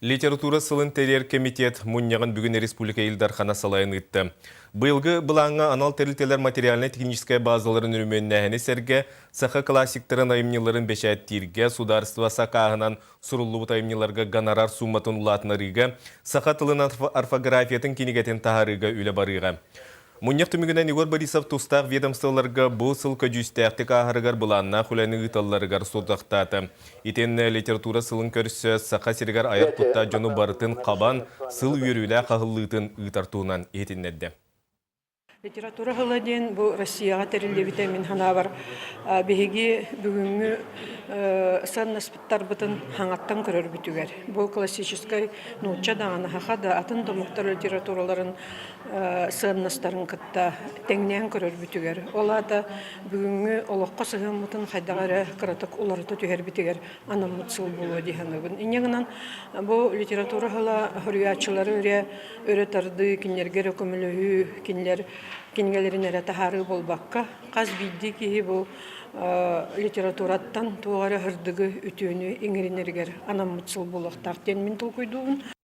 Литература сылын тэрийэр кэмитиэт мунньаҕын бүгүн республика Ил Дархана салайан ыытта. Быйылгы былааҥҥа анал тэрилтэлэр материальнай-техническэй базаларын өрөмүөннээһини сэргэ саха классиктарын айымньыларын бэчээттииргэ, судаарыстыба сакааһынан суруллубут айымньыларга гонорар сууматын улаатынарыыга, саха тылын орфографиятын кинигэтин таһаарыыга үлэ барыаҕа. Мунньах түмүгүнэн Егор Борисов тустаах ведомстволарга бу сыл көдьүүстээхтик ааһарыгар былааннаах үлэни ыыталларыгар сорудахтаата. Итиэннэ литература сылын көрсө Саха сиригэр айар куттаах дьону барытын хабан, сыл үөрүүлээх аһыллыытын ыытар туһунан иһитиннэрдэ. Литература сыла диэн бу Россияҕа тэриллибитэ мин санаабар биһиги бүгүҥҥү сыаннаспыттарбытын хаҥаттан көрөрбүтүгэр бу классическай нуучча даҕаны саха да атын да омуктар литератураларын сыаннастарын кытта тэҥнээн көрөрбүтүгэр, ол аата бүгүҥҥү олоххо сыһыаммытын хайдах эрэ кыратык уларыта түһэрбитигэр анаммыт сыл буолуо дии саныыбын. Инньэ гынан бу литература сыла суруйааччылары өрө өрө тардыы, кинилэргэ эрэ көмөлөһүү, кинилэр кинигэлэрин эрэ таһаарыы буолбакка, хас биирдии киһи бу литератураттан туох эрэ сырдыгы, үтүөнү иҥэринэригэр анаммыт сыл буолуохтаах диэн мин толкуйдуубун.